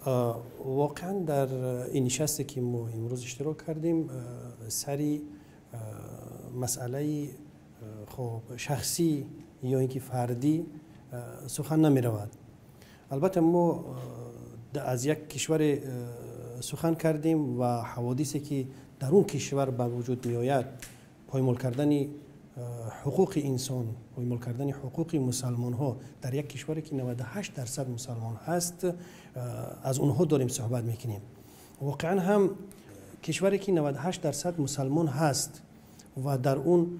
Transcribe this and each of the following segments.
Воқеан, дар ин нишасте ки мо имрӯз иштирок кардем, сари масъалаи хоб шахсӣ ё ин ки фардӣ сухан намеравад. Албатта, мо аз як кишваре сухан кардем ва ҳаводисе ки дар он кишвар ба вуҷуд меояд, поймол кардани ҳуқуқи инсон, поймол кардани ҳуқуқи мусалмонҳо дар як кишваре ки 98% мусалмон ҳаст, аз онҳо дорем суҳбат мекунем. Воқеан ҳам, кишваре ки 98% мусалмон ҳаст ва дар он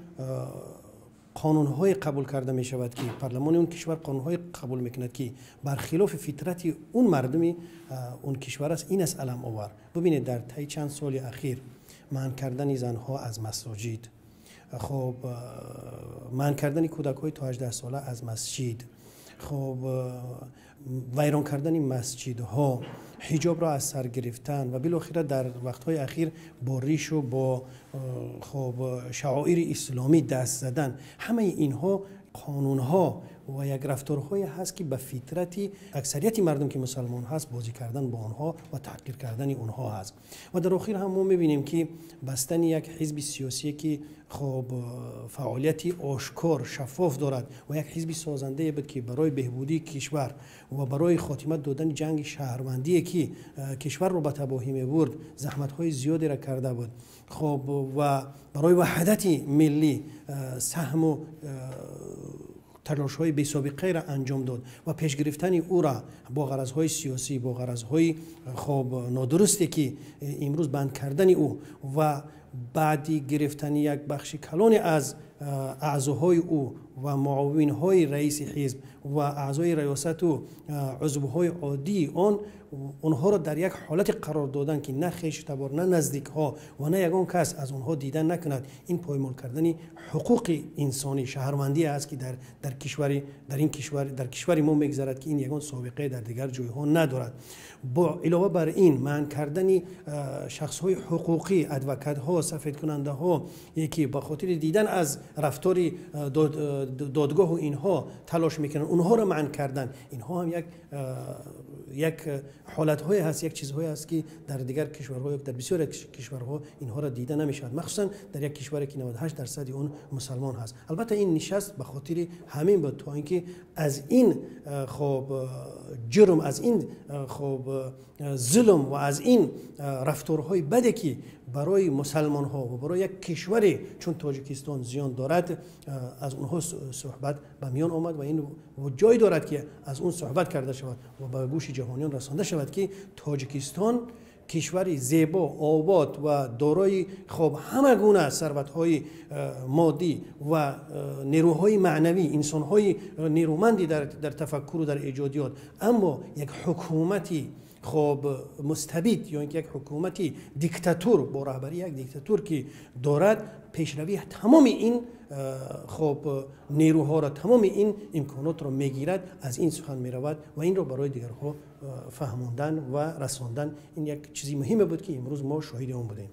қонунҳое қабул карда мешавад, ки парлумони он кишвар қонунҳое қабул мекунад, ки бар хилофи фитрати он мардуми он кишвар аст, ин аст аламовар. Бубинед, дар таи чанд соли ахир манъ кардани занҳо аз масоҷид, хоб, манъ кардани кӯдакҳои то 18 сола аз масҷид, хоб, вайрон кардани масҷидҳо, ҳиҷобро аз сар гирифтан ва билохира дар вақтҳои ахир бо ришу бо, хоб, шаоири исломӣ даст задан, ҳамаи инҳо қонунҳо ва як рафторҳое ҳаст, ки ба фитрати аксарияти мардум, ки мусалмон ҳаст, бозӣ кардан бо онҳо ва таҳқир кардани онҳо ҳаст. Ва дар охир ҳам мо мебинем, ки бастани як ҳизби сиёсие, ки, хоб, фаъолияти ошкор, шаффоф дорад ва як ҳизби созандае буд, ки барои беҳбудии кишвар ва барои хотима додани ҷанги шаҳрвандие, ки кишварро ба табоҳӣ мебурд, заҳматҳои зиёдеро карда буд, хоб, ва барои ваҳдати миллӣ саҳму талошҳои бесобиқаеро анҷом дод ва пешгирифтани ӯра бо ғаразҳои сиёсӣ, бо ғаразҳои, хоб, нодурусте, ки имрӯз банд кардани ӯ ва баъди гирифтани як бахши калоне аз аъзоҳои ӯ ва муовинҳои раиси ҳизб ва аъзои раёсату узвҳои оддии он, онҳоро дар як ҳолате қарор додан, ки на хештабор, на наздикҳо ва на ягон кас аз онҳо дида накунад, ин поймол кардани ҳуқуқи инсонӣ, шаҳрвандӣ аст, ки дар кишвари дар ин кишвар, дар кишвари мо мегузарад, ки ин ягон собиқае дар дигар ҷойҳо надорад. Бо илова бар ин, манъ кардани шахсҳои ҳуқуқӣ, адвокатҳо, сафедкунандаҳо, ки ба хотири дидан аз рафтори додгоҳу инҳо талош мекунанд, онҳоро манъ кардан, инҳо ҳам як ҳолатҳое ҳаст, як чизҳое ҳаст, ки дар дигар кишварҳо, дар бисёре кишварҳо инҳоро дида намешавад, махсусан дар як кишваре, ки 98%-и он мусалмон ҳаст. Албатта, ин нишаст ба хотири ҳамин буд, то ин ки аз ин, хоб, ҷурм, аз ин, хоб, зулм ва аз ин рафторҳои баде, ки барои мусалмонҳо ва барои як кишваре чун Тоҷикистон зиён дорад, аз онҳо суҳбат ба миён омад ва ин ҷой дорад, ки аз он суҳбат карда шавад ва ба гӯши ҷаҳониён расонда шавад, ки Тоҷикистон кишвари зебо, обод ва дорои, хоб, ҳама гуна сарватҳои моддӣ ва нерӯҳои маънавӣ, инсонҳои нерӯманди дар тафаккуру дар эҷодиёт, аммо як ҳукумати, хоб, мустабид ё ин ки як ҳукумати диктатур бо раҳбарии як диктатур, ки дорад пешравии тамоми ин, хоб, нерӯҳоро, тамоми ин имконотро мегирад, аз ин сухан меравад ва инро барои дигарҳо фаҳмондан ва расондан ин як чизи муҳиме буд, ки имрӯз мо шоҳиди он будем.